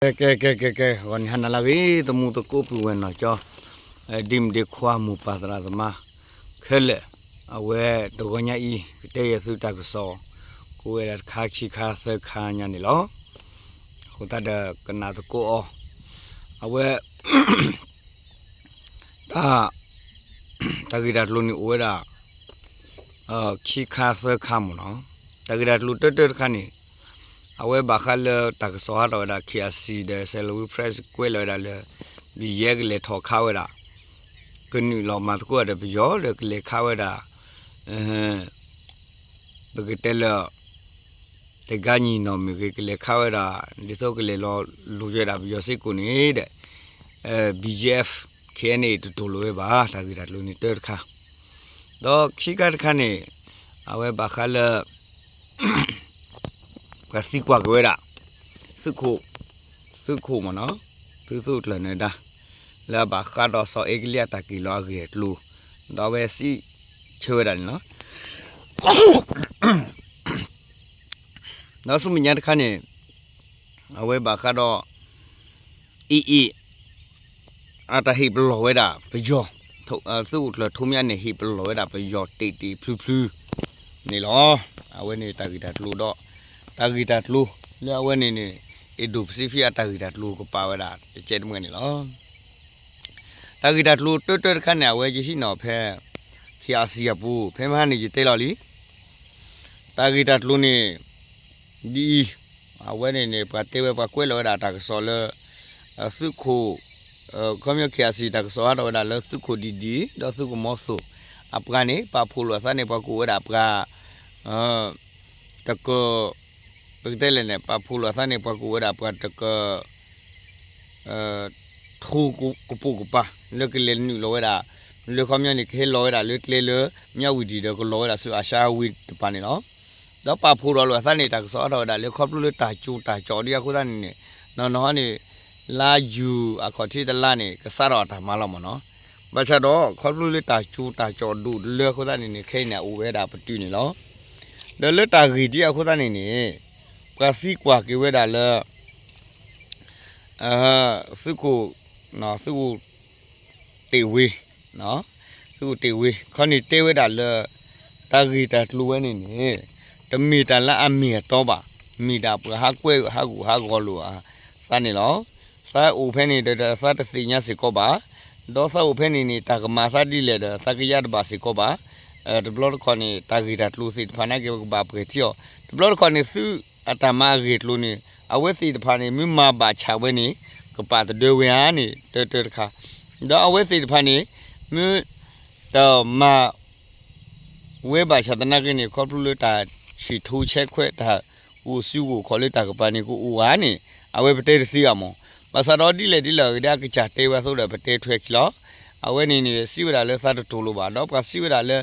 ကဲ ကဲ ကဲ ကဲ ကဲ ဂီၤန့ၣ်ဟါနၤလၢအဂ့ၤ သမူသကိးပုၢ်ဝဲၢ်နီၢ်ကၠီ ဒ်မုၣ်ဒ့ခွါမိၢ်ပၢ်သရၣ်သမါခဲလၢာ်, အဝဲတဂီၤညါအံၤ ကတဲယဲၢ်သုတၢ်ကစီၣ် ကအိၣ်ဝဲဒၣ်တခါခံခါသၢခါညါန့ၣ်လီၤ. အဃိသတးဒီးကနၣ်သကိးအီၤ, အဝဲ တၢ် တၢ်ဂ့ၢ်တၢ်ကျိၤန့ၣ်အိၣ်ဝဲဒၣ် ခံခါသၢခါမ့ၢ်နီၤ. တၢ်ဂ့ၢ်တၢ်ကျိၤတၢတၢတခါန့ၣ် အဝဲဘၣ်ဃးလၢတၢ်ကစီၣ်ဟးထီၣ်ဝဲဒၣ် KIC ဒီး Salween Press ကွဲးလီၤဝဲဒၣ်လၢ ဘံၣ်ယဲၢ်ကလဲၤထီၣ်ခးဝဲဒၣ် ကနုာ်လီၤမၤသကိးဒီးပယီၤဒီးကလဲၤခးဝဲဒၣ် ပကတဲလၢ တဂၤညီနီၢ်မ့ၢ်ဂ့ၤ ကလဲၤခးဝဲဒၣ် ဒ်သိးကလဲၤလီၤလိၤယဲဒၣ်ပယီၤစ့ၢ်ကီးန့ၣ်ဒီး BGF KNA တတူၢ်လိာ်ဝဲဘၣ် တၢ်ဂ့ၢ်တၢ်ကျိၤန့ၣ်တၢတခါ, ဒီးခံခါတခါန့ၣ် အဝဲဘၣ်ဃးလၢ ပှၤသံကွၢ်က့ၤဝဲဒၣ် သုးခိၣ် သုးခိၣ်မ့ၢ်နီၤ သုးခိၣ်ကျၢၢ်နၢၤဒါ လၢအဘၣ်ဃးဒီးစီၤအဲကလံးအတၢ်က့ၤလီၤအဂ့ၢ်အကျိၤ ဒီးအဝဲစံးဆၢဝဲဒၣ်န့ၣ်လီၤ. ဒီးဆူမဲာ်ညါတခါန့ၣ် အဝဲဘၣ်ဃးဒီး AA အတၢ်ဟ့ၣ်ပလီၢ်ဝဲဒၣ်ပယီၤ သုးခိၣ်ကျၢၢ်ထိမ့ၢ်န့ၣ် ဟ့ၣ်ပလီၢ်ဝဲဒၣ်ပယီၤတ့ၢ်တ့ၢ်ဖျုဖျုန့ၣ်လီၤ. အဝဲန့ၣ်တၢ်ဂ့ၢ်တၢ်ကျိၤဒီး တၢ်ဂ့ၢ်တၢ်ကျိၤလၢအဝဲန့ၣ်န့ၣ် Indo-Pacific အတၢ်ဂ့ၢ်တၢ်ကျိၤကပာ်ဝဲဒၣ်တကဲးတမှဲန့ၣ်လီၤ. တၢ်ဂ့ၢ်တၢ်ကျိၤတၢတၢတခါန့ၣ် အဝဲယဟံးန့ၢ်ဖဲ KIC အပူၤ ဖဲမဟါန့ၣ်ယတဲလီၤလံ တၢ်ဂ့ၢ်တၢ်ကျိၤန့ၣ် ဒ်အံၤ, အဝဲန့ၣ်န့ၣ် ပှၤတဲဝဲပှၤကွဲးလီၤဝဲဒၣ်တၢ်ကစီၣ်လၢ သုးခိၣ် ခီပညီ KIC တၢ်ကစီၣ်ဟးထီၣ်ဝဲဒၣ်လၢသုးခိၣ်ဒံဒံ ဒီးသုးခိၣ်မီသိၣ် အပှၤန့ၣ် ပာ်ဖှိၣ်လိာ်အသးန့ၣ် ပှၤကအိၣ်ဝဲဒၣ်ပှၤ တက ပကတဲလဲၣ်န့ၣ် ပာ်ဖှိၣ်လိာ်အသးန့ၣ် ပှၤကအိၣ်ဝဲဒၣ်ပှၤတက ထိကပိာ်ကပၤ လၢကလဲၤနုာ်လီၤဝဲဒၣ် လၢခီပညီန့ၣ် ကဟဲလီၤဝဲဒၣ်လၢကျဲလၢ မြဝတီ ဒီးကလီၤဝဲဒၣ်ဆူ အာရှဝံၤတပၤန့ၣ်လီၤ. ဒီးပာ်ဖှိၣ်ဒီးလိာ်အသးန့ၣ် တၢ်ကစီၣ်ဟးထီၣ်ဝဲဒၣ်လၢခီဖျိလၢတၢ်ကၠိတၢ်ကၠီဒ်အဃိသတးန့ၣ်န့ၣ် နီၢ်နီၢ်န့ၣ် လါယူၤအခီၣ်ထံးတလါန့ၣ် ကစးထီၣ်အတၢ်မၤလီၤမ့ၢ်နီၤ. ဘၣ်ဆၣ်ဒီး ခီဖျိလၢတၢ်ကၠိတၢ်ကၠီဒိၣ်တလၢအဃိသတးန့ၣ်န့ၣ် ခဲအံၤန့ၣ် အအိၣ်ဝဲဒၣ်ပတုာ်န့ၣ်လီၤ. ဒီးလၢတၢ်ဂ့ၢ်ဒ်အဃိသတးန့ၣ်န့ၣ် ပှၤသံကွၢ်က့ၤဝဲဒၣ်လၢ သုးခိၣ် သုးခိၣ်တ့ၢ်ဝ့ သုးခိၣ်တ့ၢ်ဝ့ ခီန့ၣ်တဲဝဲဒၣ်လၢ တၢ်ဂ့ၢ်တၢ်ကျိၤဝဲန့ၣ်န့ၣ် တမ့ၢ်တၢ်လၢအမ့ၢ်အတီဘၣ်, မ့ၢ်ဒၣ်ပှၤဟးကွဲးဟးဂူာ်ဟးဂီၤလိာ်အသးန့ၣ်လီၤ. သးအိၣ်ဖဲန့ၣ်ဒီးသးတသ့ၣ်ညါစ့ၢ်ကီးဘၣ်, ဒီးသးအိၣ်ဖဲန့ၣ်န့ၣ် တၢ်ကမၤသးဒ်လဲၣ်ဒီး သးကယါတဘၣ်စ့ၢ်ကီးဘၣ်. တဘျီတခီၣ်န့ၣ် တၢ်ဂ့ၢ်တၢ်ကျိၤသ့ၣ်တဖၣ်နာ်က့ ပကဘၣ်ပှဲၤထံအီၤ, တဘျီတခီၣ်န့ၣ် သုးအတၢ်မၤအဂ့ၢ်အကျိၤန့ၣ် အဝဲသ့ၣ်တဖၣ်န့ၣ် မ့ၢ်မၤဘၣ်ဆၣ်ဝဲန့ၣ် ကပာ်တဒၢဝဲဧါန့ၣ် တၢတၢတခါ, ဒီးအဝဲသ့ၣ်တဖၣ်န့ၣ် မ့ၢ်တမၤ ဝဲဘၣ်ဆၣ်သနာ်က့န့ၣ် ခီဖျိလၢတၢ်ဆံၣ်ထူဆဲးခွဲး တၢ်အိၣ်စုဂိၢ်ခီၣ်လၢတၢ်ကပၤန့ၣ် ကအိၣ်ဧါန့ၣ် အဝဲပတဲတသ့ဘၣ်မး. ဘၣ်ဆၣ်ဒီးဒ်လဲၣ်ဒ်လဲၣ်ဂ့ၤ ဒ်အကစၢ်တဲဝဲအသိးဒီး ပတဲထွဲခံလီၤ. အဝဲန့ၣ်န့ၣ် စံးဝဲဒၣ်လၢသးတတူၢ်လိာ်ဘၣ်, ဒီးပှၤစံးဝဲဒၣ်လၢ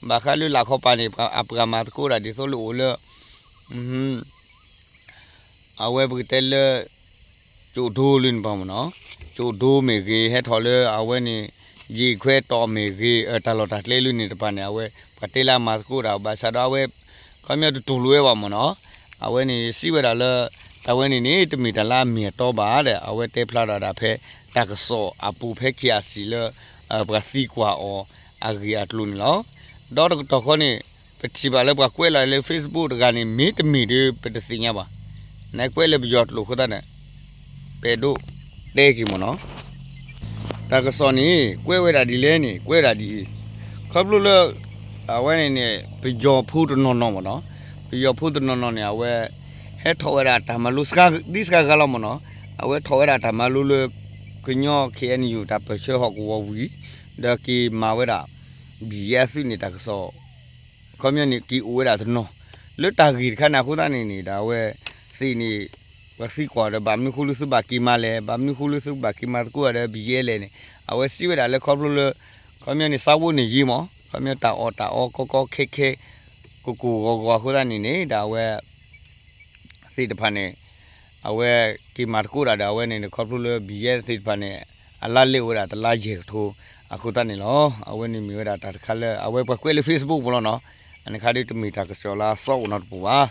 ဘၣ်ဃးလၢလာ်ခီပၤန့ၣ် အပှၤမၤသကိးဒၣ်ဒ်သိးလၢအိၣ်လၢ အဝဲပကတဲလၢ ကၠိၣ်ဒိလၢန့ၣ်တပၤမ့ၢ်နီၤ, ကၠိၣ်ဒိမ့ၢ်ဂ့ၤ ဟဲထီၣ်လၢအဝဲန့ၣ် ယ့ၣ်ခွဲးတီၤမ့ၢ်ဂ့ၤ တၢ်လီၢ်တၢ်ကျဲလၢန့ၣ်တပၤန့ၣ် အဝဲ ပှၤတဲလၢအမၤသကိးတၢ် ဘၣ်ဆၣ်ဒီးအဝဲ ခီပညီတတူၢ်လိာ်ဝဲဘၣ်မ့ၢ်နီၤ. အဝဲန့ၣ်စံးဝဲဒၣ်လၢ တၢ်ဝဲန့ၣ်န့ၣ် တမ့ၢ်တၢ်လၢအမ့ၢ်အတီဘၣ်ဒီး အဝဲတဲဖျါထီၣ်ဒၣ်ဖဲ တၢ်ကစီၣ်အပူၤဖဲ KIC လၢ ပှၤသံကွၢ်အီၤအဂ့ၢ်အကျိၤန့ၣ်လီၤ. ဒီးတကတီၢ်ဃီန့ၣ် ပထံၣ်ဘၣ်လၢပှၤကွဲးလီၤလၢ Facebook တဂၤန့ၣ် မ့ၢ်တမ့ၢ်ဒီး ပတသ့ၣ်ညါဘၣ်. နကွဲးလၢပယီၤကျိာ်အဃိသတးန့ၣ် ပအဲၣ်ဒိးတဲက့ၤမ့ၢ်နီၤ. တၢ်ကစီၣ်န့ၣ် ကွဲးဝဲဒၣ်ဒ်လဲၣ်န့ၣ် ကွဲးဒၣ်ဒ်အံၤ, ခီဖျိလၢ အဝဲန့ၣ်န့ၣ် ပယီၤဖိတနီၤနီၤမ့ၢ်နီၤ, ပယီၤဖိတနီၤနီၤန့ၣ် အဝဲ ဟဲထီၣ်ဝဲဒၣ်တၢ်မၤလိ ဒ်စှၤဂၤလီၤမ့ၢ်နီၤ, အဝဲထီၣ်ဝဲဒၣ်တၢ်မၤလိလၢ ကညီ KNU တၢ်ပၢၢ်ဆၢဟီၣ်ကဝီၤဝံၤ ဒီးက့ၤမၤဝဲဒၣ် ဘံၣ်ယဲၢ်သုးန့ၣ်တၢ်ကစီၣ် ခီပညီန့ၣ် က့ၤအိၣ်ဝဲဒၣ်တနီၤ လၢတၢ်ဂ့ၢ်တခါန့ၣ်အဃိသတးန့ၣ်န့ၣ် ဒီးအဝဲသ့ၣ်န့ၣ် ပှၤသံကွၢ်ဒီး ဘၣ်မနုၤဃိလၢသုဘၣ်က့ၤမၤလဲၣ်, ဘၣ်မနုၤဃိလၢသုဘၣ်က့ၤမၤသကိးဒီး ဘံၣ်ယဲၢ်လဲၣ်န့ၣ် အဝဲစံးဝဲဒၣ်လၢခီဖျိလၢ ခီပညီန့ၣ် စးဝိန့ၣ်ယ့မး ခီပညီတၢ်အီၣ်တၢ်အီကီကီခဲခဲ ကကိၢ်ဂီၤဂီၤအဃိသတးန့ၣ်န့ၣ် ဒီးအဝဲ သ့ၣ်တဖၣ်န့ၣ် အဝဲက့ၤမၤသကိးတၢ်ဒီးအဝဲန့ၣ်န့ၣ် ခီဖျိလၢဘံၣ်ယဲၢ်သ့ၣ်တဖၣ်န့ၣ် အလါလဲအိၣ်ဝဲဒၣ်တလါယဲၢ်ကထိ အဃိသတးန့ၣ်လီၤ. အဝဲန့ၣ်မ့ၢ်ဝဲဒၣ်တၢ်တခါလၢ အဝဲပှၤကွဲးလၢ Facebook ပူၤလီၤနီၤ. အန့ၣ်ခါဒ်တမ့ၢ်တၢ်ကစီၣ်လၢအသီအိၣ်နီတပူၤဘၣ်.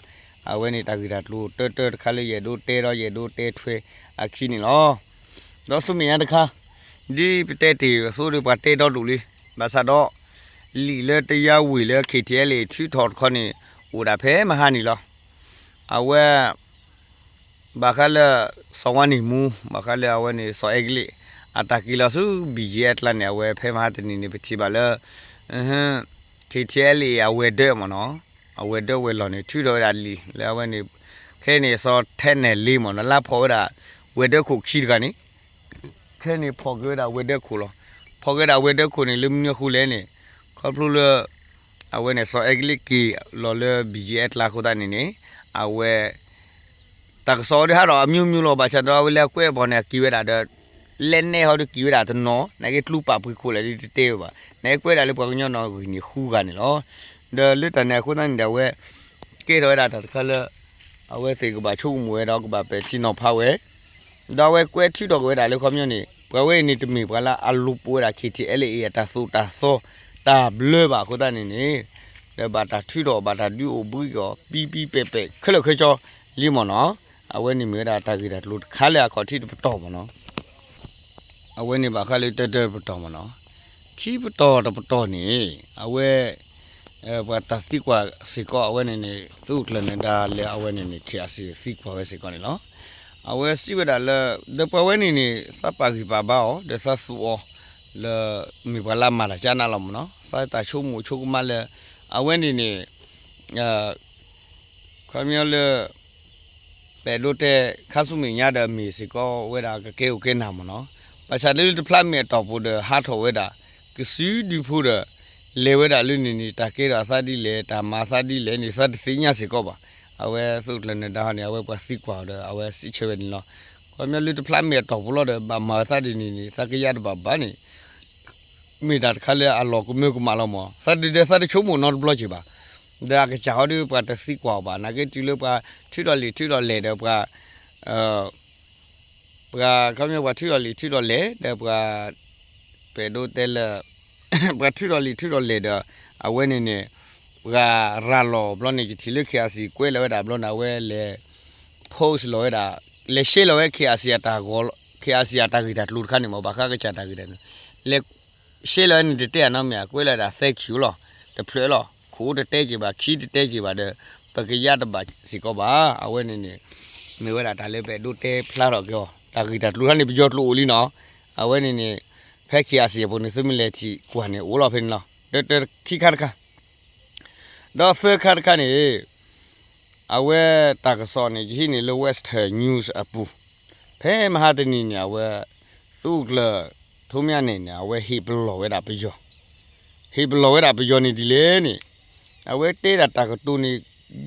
အဝဲန့ၣ်တၢ်ဂ့ၢ်တၢ်ကျိၤတၢတၢတခါလၢယအဲၣ်ဒိးတဲဒီးယအဲၣ်ဒိးတဲထွဲအခံန့ၣ်လီၤ. ဒီးဆူမဲာ်ညါတခါ ဒ်ပတဲတ့ၢ်အသိးဒီးပှၤတဲဒီဒူၣ်လံ, ဘၣ်ဆၣ်ဒီး လံာ်လၢတယါဝ့ၢ်လၢ KTLA ထုးထီၣ်တခီန့ၣ် အိၣ်ဒၣ်ဖဲမဟါန့ၣ်လီၤ. အဝဲ ဘၣ်ဃးလၢ စီၤဝါနံၣ်မူ ဘၣ်ဃးလၢအဝဲန့ၣ် စီၤအဲကလံး အတၢ်က့ၤလီၤဆူ ဘံၣ်ယဲၢ်အကျါန့ၣ် အဝဲဖဲမဟါတနံၤန့ၣ် ပထံၣ်ဘၣ်လၢ KTLA အဝဲၤဒၢးမ့ၢ်နီၤ, အဝဲၤဒၢးဝဲၤလီၢ်န့ၣ် ထုးထီၣ်ဝဲဒၣ်လံာ်လၢအဝဲန့ၣ် ခဲအံၤန့ၣ် စီၤထဲနဲၣ်လ့မ့ၢ်နီၤ လၢဖီၣ်ဝဲဒၣ် ဝဲၤဒၢးခိၣ်ခံတဂၤန့ၣ် ခဲအံၤန့ၣ် ဖီၣ်က့ၤဝဲဒၣ်ဝဲၤဒၢးခိၣ်လီၤ. ဖီၣ်က့ၤဝဲဒၣ်ဝဲၤဒၢးခိၣ်န့ၣ် လၢမနုၤအဃိလဲၣ်န့ၣ် ခီဖျိလၢ အဝဲန့ၣ် စီၤအဲကလံးက့ၤလီၤလၢ ဘံၣ်ယဲၢ်အကျါအဃိသတးန့ၣ်န့ၣ် အဝဲ တၢ်ကစီၣ်အီၤဒုးဟးထီၣ်အမျိုးမျိုးလီၤ. ဘၣ်ဆၣ်ဒီးအဝဲလၢအကွဲးအဘီၣ်န့ၣ် အက့ၤဝဲဒၣ်ဒီး လဲနဲဟီဒုးက့ၤဝဲဒၣ်တနီၤ နာ်က့ကျူပာ်ပှ့ၤခိၣ်လဲၣ်ဒုးတတဲဝဲဘၣ်. နာ်က့ကွဲးဒၣ်လၢပှၤကညီနီၣ်ဂံၢ်န့ၣ်ဃုဂၤန့ၣ်လီၤ. ဒီးလၢတၢ်န့ၣ်အဃိသတးန့ၣ်ဒီးအဝဲ ကဲထီၣ်ဝဲဒၣ်တၢ်တခါလၢ အဝဲသ့ၣ်ကဘၣ်ဆိကမိၣ်ဝဲဒီးကဘၣ်ပဲာ်ထံနီၤဖးဝဲ ဒီးအဝဲကွဲးထုးထီၣ်က့ၤဝဲဒၣ်လၢခီပညီန့ၣ် ပှၤဝဲအံၤန့ၣ်တမ့ၢ်ပှၤလၢအလူၤပိာ်ဝဲဒၣ် KTLA အတၢ်သိၣ်တၢ်သီ တၢ်ဘျၢဘၣ်အဃိသတးန့ၣ်န့ၣ် ဒီးဘၣ်တၢ်ထုးထီၣ်ဘၣ်တၢ်ဒုးအိၣ်ဘှံးက့ၤအီၤ ပံပံပဲာ်ပဲာ် ခဲလၢာ်ခဲဆ့လံမ့ၢ်နီၤ. အဝဲန့ၣ်မ့ၢ်ဝဲဒၣ်တၢ်ဂ့ၢ်တၢ်ကျိၤတခါလၢအခီၣ်ထံးတပတီၢ်မ့ၢ်နီၤ. အဝဲန့ၣ်ဘၣ်ဃးလၢတၢတၢတပတီၢ်မ့ၢ်နီၤ. ခံပတီၢ်တပတီၢ်န့ၣ် အဝဲ ပှၤတၢ်သံကွၢ်စ့ၢ်ကီးအဝဲန့ၣ်န့ၣ် သုးခိၣ်ကျၢၢ်နၢၤဒါလၢအဝဲန့ၣ်န့ၣ် KIC သံကွၢ်ဝဲစ့ၢ်ကီးန့ၣ်လီၤ. အဝဲစံးဝဲဒၣ်လၢ ဒီးပှၤဝဲန့ၣ်န့ၣ် သးပာ်ဂံၢ်ပာ်ဘါအီၤ ဒီးသးသူအီၤ လၢမ့ၢ်ပှၤလၢအမၤတၢ်ကၢနးလီၤမ့ၢ်နီၤ. သးတၢ်ဆိကမိၣ်ဆိကမးလၢ အဝဲန့ၣ်န့ၣ် ခီပညီလၢ ပအဲၣ်ဒိးတဲ ခါဆူမဲာ်ညါဒီးမ့ၢ်စ့ၢ်ကီးဝဲဒၣ်ကကဲအိၣ်ကဲနၢ်မ့ၢ်နီၤ. ဘၣ်ဆၣ်လၢတဖျါမ့ၢ်အတီၢ်ပူၤဒီးဟးထီၣ်ဝဲဒၣ် ကစုဒုဖိဒီး လဲၤဝဲဒၣ်လၢန့ၣ်န့ၣ် တၢ်ကဲထီၣ်အသးဒ်လဲၣ် တၢ်မၤအသးဒ်လဲၣ်န့ၣ် သးတသ့ၣ်ညါစ့ၢ်ကီးဘၣ်. အဝဲသုးခိၣ်ကျၢၢ်နၢၤဒါဟီန့ၣ် အဝဲပှၤသံကွၢ်အီၤဒီး အဝဲစံးဆၢဝဲန့ၣ်လီၤ. ခီပညီလၢတဖျါမ့ၢ်အတီၢ်ပူၤလီၤဒီး ဘၣ်မၤအသးဒ်န့ၣ်န့ၣ် သးကယါတဘၣ်ဘၣ်န့ၣ် မ့ၢ်တၢ်တခါလၢအလီၢ်ကမၢကမၣ်လီၤမ့ၢ် သးဒုးဒီးသးတဆိကမိၣ်နီတဘျီက့ၤဘၣ်. ဒီးအကစၢ်ဟီဒုးပှၤတသံကွၢ်အီၤဘၣ် နာ်က့တုၤလၢပှၤထုးထီၣ်လံာ်ထုးထီၣ်လဲၢ်ဒီးပှၤ ပှၤခီပညီပှၤထုးထီၣ်လံာ်ထုးထီၣ်လဲၢ်ဒီးပှၤ ပအဲၣ်ဒိးတဲလၢ ပှၤထုးထီၣ်လံာ်ထုးထီၣ်လဲၢ်ဒီး အဝဲန့ၣ်န့ၣ် ပှၤရၤလီၤဘျီန့ၣ် ယထံၣ်လၢ KIC ကွဲးလီၤဝဲဒၣ်ဘျီန့ၣ် အဝဲလဲၤ post လီၤဝဲဒၣ် လဲၤ share လီၤဝဲ KIC အတၢ်ဂီၤ KIC အတၢ်ဂ့ၢ်တၢ်ကျိၤတခါန့ၣ်မ့ၢ် ဘၣ်ဃးကစၢ်တၢ်ဂ့ၢ်တၢ်ကျိၤ လဲၤ share လီၤဝဲန့ၣ်တတဲအနီတမံၤ ကွဲးလီၤဝဲဒၣ် thank you လီၤ တဖျၢၣ်လီၤ ခိၣ်တတဲက့ၤဘၣ် ခံတတဲက့ၤဘၣ်ဒီး ပကယါတဘၣ်စ့ၢ်ကီးဘၣ် အဝဲန့ၣ်န့ၣ် မ့ၢ်ဝဲဒၣ်တၢ်လၢပအဲၣ်ဒိးတဲဖျါထီၣ်က့ၤအီၤ တၢ်ဂ့ၢ်တၢ်ကျိၤတခါန့ၣ် ပယီၤကျိၤအိၣ်လံနီၤ အဝဲန့ၣ်န့ၣ် ဖဲ KIC အပူၤန့ၣ် သုမ့ၢ်လဲၤထံၣ်ကွၢ်န့ၣ်အိၣ်လီၤဖဲန့ၣ်လီၤ တၢတၢခံခါတခါ ဒီးသၢခါတခါန့ၣ် အဝဲတၢ်ကစီၣ်န့ၣ် ယဟံးန့ၢ်လၢ Western News အပူၤ ဖဲမဟါတနံၤန့ၣ် အဝဲ သုးခိၣ်ကျၢၢ် ထိးမၠၣ်န့ၣ်န့ၣ် အဝဲဟ့ၣ်ပလီၢ်ဝဲဒၣ်ပယီၤ ဟ့ၣ်ပလီၢ်ဝဲဒၣ်ပယီၤန့ၣ်ဒ်လဲၣ်န့ၣ် အဝဲတဲဒၣ်တၢ်ကတိၤန့ၣ်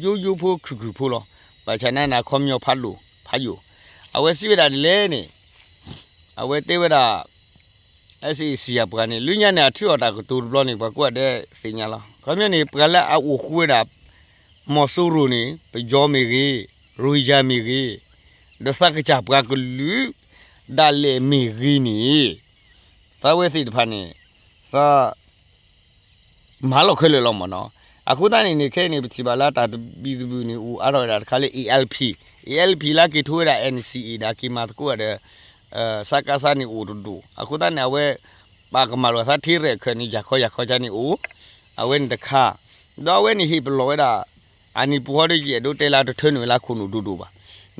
ယိယိဖိခုၣ်ခုၣ်ဖိလီၤ ဘၣ်ဆၣ်နာ်န့ၣ် အခီပညီဖးဒိၣ်ဖးယိၣ် အဝဲစံးဝဲဒၣ်ဒ်လဲၣ်န့ၣ် အဝဲတဲဝဲဒၣ် SAC အပှၤန့ၣ် လၢညါန့ၣ် အထုးအီၣ်တၢ်ကတိၤတဘျီန့ၣ် ပှၤကိးဂၤဒဲးသ့ၣ်ညါလီၤ ခီပညီန့ၣ် ပှၤလၢအအိၣ်ဃူဝဲဒၣ် မီၤစိရိၤန့ၣ် ပယီၤမ့ၢ်ဂ့ၤ ရိၣ်ဟံၣ်ယၤမ့ၢ်ဂ့ၤ ဒီးသးကစၢ်ပှၤကလုာ် ဒၣ်လဲာ်မ့ၢ်ဂ့ၤန့ၣ် သးဝဲသ့ၣ်တဖၣ်န့ၣ် သး မၤလီၤခဲလၢာ်လီၤမ့ၢ်နီၤ. အဃိသတးန့ၣ်န့ၣ် ခဲအံၤန့ၣ် ပထံၣ်ဘၣ်လၢတၢ်တဘံၣ်တဘုၣ်န့ၣ် အိၣ်အါထီၣ်ဝဲဒၣ်တခါလၢ ALP, ALP လၢက့ၤထိဝဲဒၣ် NCA ဒီးက့ၤမၤသကိးဒီး စကစ န့ၣ်အိၣ်တဒူၣ် အဃိသတးန့ၣ် အဝဲ ပာ်ကမၣ်လိာ်အသးထဲရဲၣ်ခဲန့ၣ် ယၤခီယၤခီကန့ၣ်အိၣ် အဝဲန့ၣ်တခါ ဒီးအဝဲန့ၣ်ဟ့ၣ်ပလီၢ်ဝဲဒၣ် အနံၣ်ပူၤဟီဒီး ယအဲၣ်ဒိးတဲလၢတထၢနုာ်ဝဲလၢခိၣ်နူာ်ဒိၣ်ဒိၣ်ဘၣ်.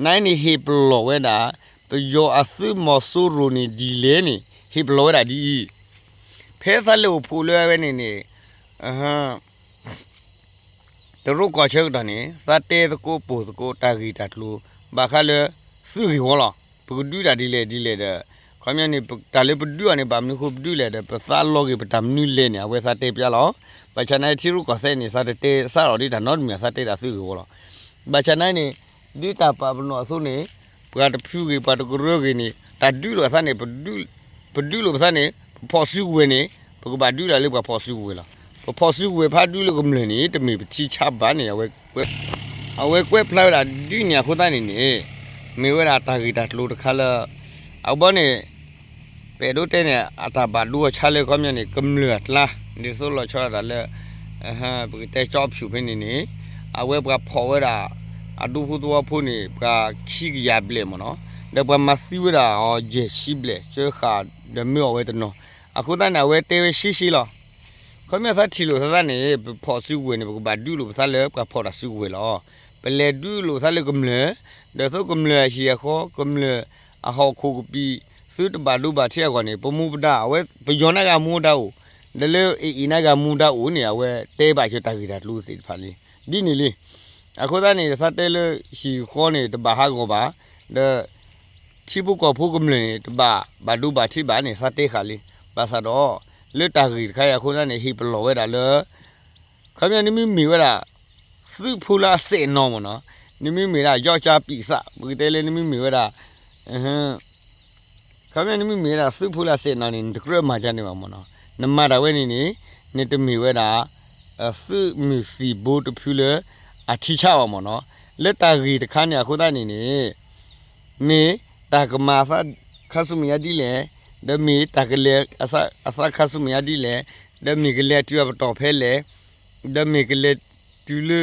နန့ၣ်ဟ့ၣ်ပလီၢ်ဝဲဒၣ် ပယီၤအသုးမီၤစိရိၤန့ၣ်ဒ်လဲၣ်န့ၣ် ဟ့ၣ်ပလီၢ်ဝဲဒၣ်ဒ်အံၤ, ဖဲသးလဲၤအိၣ်ဖှိၣ်လၢအဝဲန့ၣ်န့ၣ် တရိးကီၢ်ဆၢကတီၢ်န့ၣ် သးတဲသကိးပိာ်သကိးတၢ်ဂ့ၢ်တၢ်ကျိၤ ဘၣ်ဃးလၢ သုးဂ့ၢ်ဝီလီၤ. ပကဒုးတၢ်ဒ်လဲၣ်ဒ်လဲၣ်ဒီး ခီပညီန့ၣ် တၢ်လၢပဒုးအီၤန့ၣ် ဘၣ်မနုၤဃိပဒုးလဲၣ်ဒီး ပသးလီၤဂ့ၤပတၢ်မနုၤလဲၣ်န့ၣ် အဝဲသးတဲပျါလီၤ. ဘၣ်ဆၣ်နာ်ထံရူၢ်ကီၢ်သဲးန့ၣ် သးတတဲစးထီၣ်ဒ်တၢ်နီတမံၤ သးတဲဒၣ်သုးဂ့ၢ်ဝီလီၤ. ဘၣ်ဆၣ်နာ်န့ၣ် ဒ်တၢ်ပာ်ပနီၣ်အသိးန့ၣ် ပှၤတဖုဂ့ၤ ပှၤတကရၢဂ့ၤန့ၣ် တၢ်ဒုးလိာ်အသးန့ၣ် ပဒုးလိာ်ပသးန့ၣ် ပဖီၣ်စုကဝဲၤန့ၣ် ပကဘၣ်ဒုးဒၣ်လၢပှၤဖီၣ်စုကဝဲၤလီၤ. ပဖီၣ်စုကဝဲၤဖးဒုးလၢကမျၢၢ်န့ၣ် တမ့ၢ်ပထံဆါဘၣ်န့ၣ် အဝဲကွဲးဖျါဝဲဒၣ်ဒ်န့ၣ်အဃိသတးန့ၣ်န့ၣ် မ့ၢ်ဝဲဒၣ်တၢ်ဂ့ၢ်တၢ်ကျိၤတခါလၢ အဘီန့ၣ် ပအဲၣ်ဒိးတဲန့ၣ် အတၢ်ဘၣ်ဒိအဆါလၢခီပညီန့ၣ် ကမျၢၢ်အကျါ ဒ်သိးလီၤဆီဒၣ်တၢ်လၢ ပကတဲကၠီဖၠူၣ်ဖဲန့ၣ်န့ၣ် အဝဲပှၤဖီၣ်ဝဲဒၣ် အဒူဖိသဝီဖိန့ၣ် ပှၤခံကယၤဘျဲၣ်မ့ၢ်နီၤ, ဒီးပှၤမၤသံဝဲဒၣ်အီၤယဲၢ်ဆံဘျဲၣ် ကၢဃာ်ဒီးမၢအီၤဝဲတနီၤ, အဃိသတးန့ၣ် အဝဲတဲဝဲရှဲရှဲလီၤ. ခီဖျိသးထံၣ်လိာ်သးသးန့ၣ် ပဖီၣ်စုကဝဲၤန့ၣ် ပကဘၣ်ဒုးလိာ်ပသးလၢပှၤဖီၣ်တၢ်စုကဝဲၤလီၤ. ပလဲၤဒုးလိာ်သးလၢကမျၢၢ်, ဒီးသိးကမျၢၢ်အဟံၣ်အဃီ ကမျၢၢ်အဟီၣ်ခိၣ်ကပံာ် သုတဘၣ်ဒိဘၣ်ထံးအဂီၢ်န့ၣ် ပမူပဒါ အဝဲပယီၤန့ၣ်ဂၤမူဒါအိၣ်, ဒီးလၢအအံၤန့ၣ်ဂၤမူဒါအိၣ်န့ၣ် အဝဲတဲဘၣ်ဆၢတၢ်ဂ့ၢ်တၢ်ကျိၤသ့ၣ်တဖၣ်လံ ဒ်န့ၣ်လံ. အဃိသတးန့ၣ် သးတဲလၢဟံၣ်ဃီန့ၣ် တဘၣ်ဟးဂီၤဘၣ်, ဒီး ထံဖိကီၢ်ဖိကမျၢၢ်န့ၣ် တဘၣ်ဘၣ်ဒိဘၣ်ထံးဘၣ်န့ၣ် သးတဲဃာ်လံ. ဘၣ်ဆၣ်ဒီး လၢတၢ်ဂ့ၢ်တခါအံၤအဃိသတးန့ၣ် ဟ့ၣ်ပလီၢ်ဝဲဒၣ်လၢ ခီပညီနမ့မ့ၢ်ဝဲဒၣ် သုးဖိလၢအစဲးနီၤမ့ၢ်နီၤ, နမ့မ့ၢ်ဒၣ် ယီၢ်ကၠါပံာ်သး ပကတဲလၢနမ့မ့ၢ်ဝဲဒၣ် ခီပညီနမ့မ့ၢ်ဝဲဒၣ်သုးဖိလၢအစဲးနီၤန့ၣ် နတကြၢးမၤကန့ၢ်ဘၣ်မ့ၢ်နီၤ, နမၤတၢ်ဝဲန့ၣ်န့ၣ် နတမ့ၢ်ဝဲဒၣ် သုးမုၢ်သံၣ်ဘိတဖုလၢ အထံဆးဘၣ်မ့ၢ်နီၤ, လၢတၢ်ဂ့ၢ်တခါန့ၣ်အဃိသတးန့ၣ်န့ၣ် မ့ၢ်တၢ်ကမၤအသးခါဆူမဲာ်ညါဒ်လဲၣ်, ဒီးမ့ၢ်တၢ်ကလဲၤအသးခါဆူမဲာ်ညါဒ်လဲၣ်, ဒီးမ့ၢ်ကလဲၤတုၤအပတီၢ်ဖဲလဲၣ်, ဒီးမ့ၢ်ကလဲၤတုၤလၢ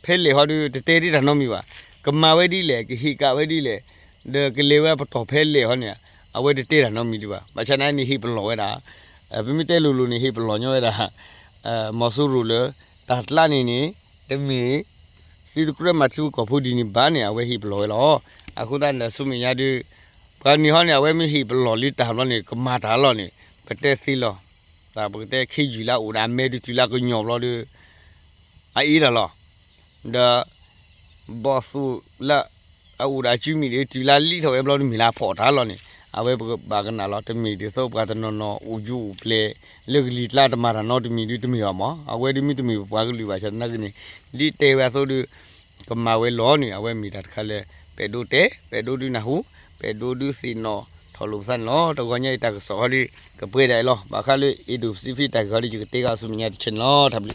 ဖဲလဲၣ်ဟီဒီး တတဲတ့ၢ်တၢ်နီတမံၤဘၣ်. ကမၤဝဲဒ်လဲၣ်, ကဟ့ၣ်ကၣ်ဝဲဒ်လဲၣ်, ဒီးကလဲၤဝဲပတီၢ်ဖဲလဲၣ်ဟီန့ၣ် အဝဲတတဲတၢ်နီတမံၤဒံးဘၣ်. ဘၣ်ဆၣ်န့ၣ်န့ၣ် ဟ့ၣ်ပလီၢ်ဝဲဒၣ်, ပမ့ၢ်တဲလိၤလိၤန့ၣ် ဟ့ၣ်ပလီၢ်ညီဝဲဒၣ် မီၤစိရိၤလၢ တၢ်ကျါန့ၣ်န့ၣ် တမ့ၢ် သုတကြၢးမၤထံဖိကီၢ်ဖိဒ်န့ၣ်ဘၣ်န့ၣ် အဝဲဟ့ၣ်ပလီၢ်ဝဲလီၤ. အဃိသတးန့ၣ်ဒီး ဆူမဲာ်ညါဒုး ပှၤန့ၣ်ဟီန့ၣ် အဝဲမ့ၢ်ဟ့ၣ်ပလီၢ်လံတၢ်ဘျီန့ၣ် ကမၤတၢ်လီၤန့ၣ် ပတဲသ့လီၤ. တၢ်ပကတဲခ့ယုၢ်လၢအအိၣ်ဒီးအမဲာ်ဒုး တုၤလၢကညီၤဘျီဒီး အအ့ၣ်တၢ်လီၤ. ဒီး ဘီၣ်သိၣ်လၢ အအိၣ်ဒီးအစုမံၤဒီး တုၤလၢလံၣ်ထီၣ်ဝဲဘျီဒီး မ့ၢ်လၢအဖီၣ်တၢ်လီၤန့ၣ် အဝဲပကဘၣ်ကနၣ်လီၤ. တမ့ၢ်ဒ်သိးပှၤတနီၤနီၤ အိၣ်ယူၤအိၣ်ပျဲၤ လၢကလံၤကျါတမၤတၢ်နီတမံၤဒုး တမ့ၢ်ဘၣ်မး. အဝဲဒုးမ့ၢ်တမ့ၢ်ပပှၤကလုာ်ဘၣ်ဆၣ်သနာ်က့န့ၣ် ဒ်တဲဝဲအသိးဒီး ကမၤဝဲလီၤန့ၣ် အဝဲမ့ၢ်တၢ်တခါလၢ ပအဲၣ်ဒိးတဲ ပအဲၣ်ဒိးဒုးနၢ်ဟူ ပအဲၣ်ဒိးဒုးသ့ၣ်နီၣ်ထီၣ်လိာ်ပသးန့ၣ်လီၤ. တဂီၤညါအံၤတၢ်ကစီၣ်ဟီဒုး ကပှဲၤဒၣ်အံၤလီၤ. ဘၣ်ဃးလၢ Indo-Pacific တၢ်ဂ့ၢ်ဟီဒုး ယကတဲဂၤဆူမဲာ်ညါတဆဲးန့ၣ်လီၤ. တၢ်ဘျုး